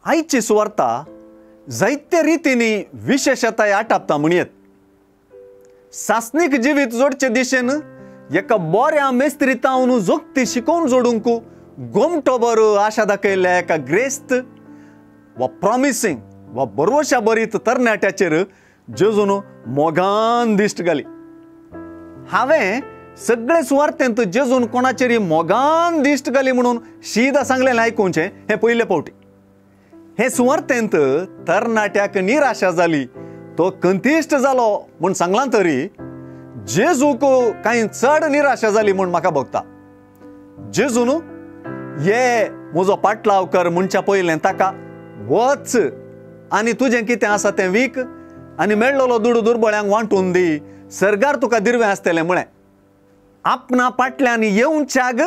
आयची सुवार्ता जायते रितींनी विशेशताय आटापता म्हणयेत. सासणीक जिवीत जोडचे दिशेन एका बऱ्या मेस्त्रीतावन जोगती शिकोवन जोडूंक गोमटो बरो आशा दाखयल्ल्या एका ग्रेस्त वा प्रॉमिसींग वा बरोवशा बरीत तरणाट्याचेर जेजून मोगान दिश्ट घाली. हांवें सगळे सुवार्तेंत जेजून कोणाचेर मोगान दिश्ट घाली म्हणून शीदा सांगलें आयकुचें हें पयले फावटी. हे सुवार्तेंत तरणाट्याक निराशा जाली, तो कंतिश्ट जालो म्हूण सांगलां तरी जेजूक कांय चड निराशा जाली म्हूण म्हाका भोगता. जेजून ये म्हजो पाटलाव कर म्हणच्या पयलें ताका वच आनी तुजें कितें आसा तें वीक आनी मेळ्ळलो दुडू दुर्बळ्यांक वांटून दी, सरगार तुका दिरवें आसतलें म्हळें. आपणा पाटल्यान येवच्याक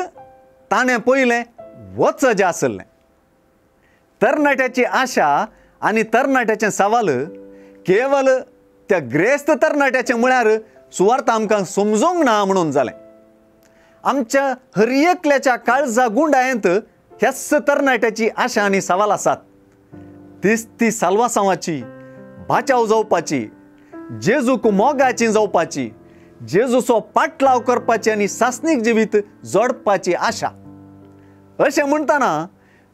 ताणें पयलें वच जें आसलें. तरणाट्याची आशा आनी तरणाट्याचें सवाल केवल त्या ग्रेस्त तरणाट्याचें म्हळ्यार सुवार्थ आमकां समजूंक ना म्हणून जालें. आमच्या हर एकल्याच्या काळजा गुंडायेंत ह्याच तरणाट्याची आशा आनी सवाल आसात. तीच ती साल्वासांवाची, बाचाव जावपाची, जेजूक मोगाची जावपाची, जेजूचो पाटलाव करपाची आनी सासणीक जिवीत जोडपाची आशा. अशें म्हणटना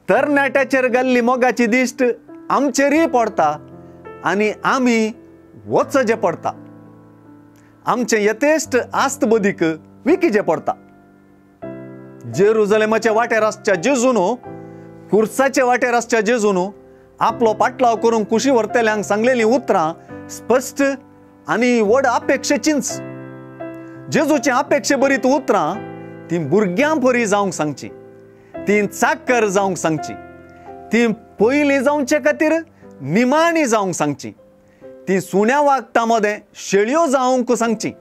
तरणाट्याचेर घाल्ली मोगाची दिश्ट आमचेरूय पडता आनी आमी वचजे पडता. आमचें यथेश्ट आस्त बदीक विकीचें पडता. जेरुजलेमाच्या वाटेर आसच्या जेजून, कुर्साचे वाटेर आसच्या जेजून आपलो पाटलाव करूंक कुशी व्हरतल्यांक सांगलेलीं उतरां स्पश्ट आनी व्हड अपेक्षेचींच. जेजूचे अपेक्षे बरीत उतरां तीं भुरग्यां परी जावंक सांगची, तीं चाकर जावंक सांगची, तीं पयलीं जावचे खातीर निमाणी जावंक सांगची, तीं सुण्या वागता मदें शेळयो जावंक सांगची,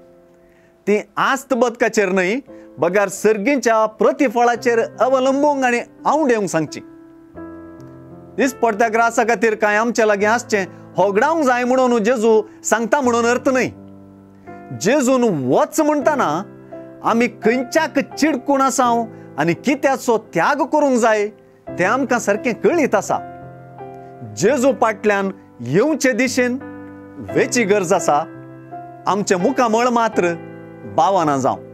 तीं आस्त बदकाचेर न्हय बगर सर्गींच्या प्रतिफळाचेर अवलंबूंक आनी आंवडेवंक सांगची. दिसपडत्या ग्रासा खातीर कांय आमचे लागीं आसचें होगडावंक जाय म्हणून जेजू सांगता म्हणून अर्थ न्हय. जेजून वच म्हणटना आमी खंयच्याक चिडकून आसाव आनी कित्याचो त्याग करूंक जाय तें आमकां सारकें कळीत आसा. जेजू पाटल्यान येवचे दिशेन वेची गरज आसा. आमचें मुखामळ मात्र बावना जावं.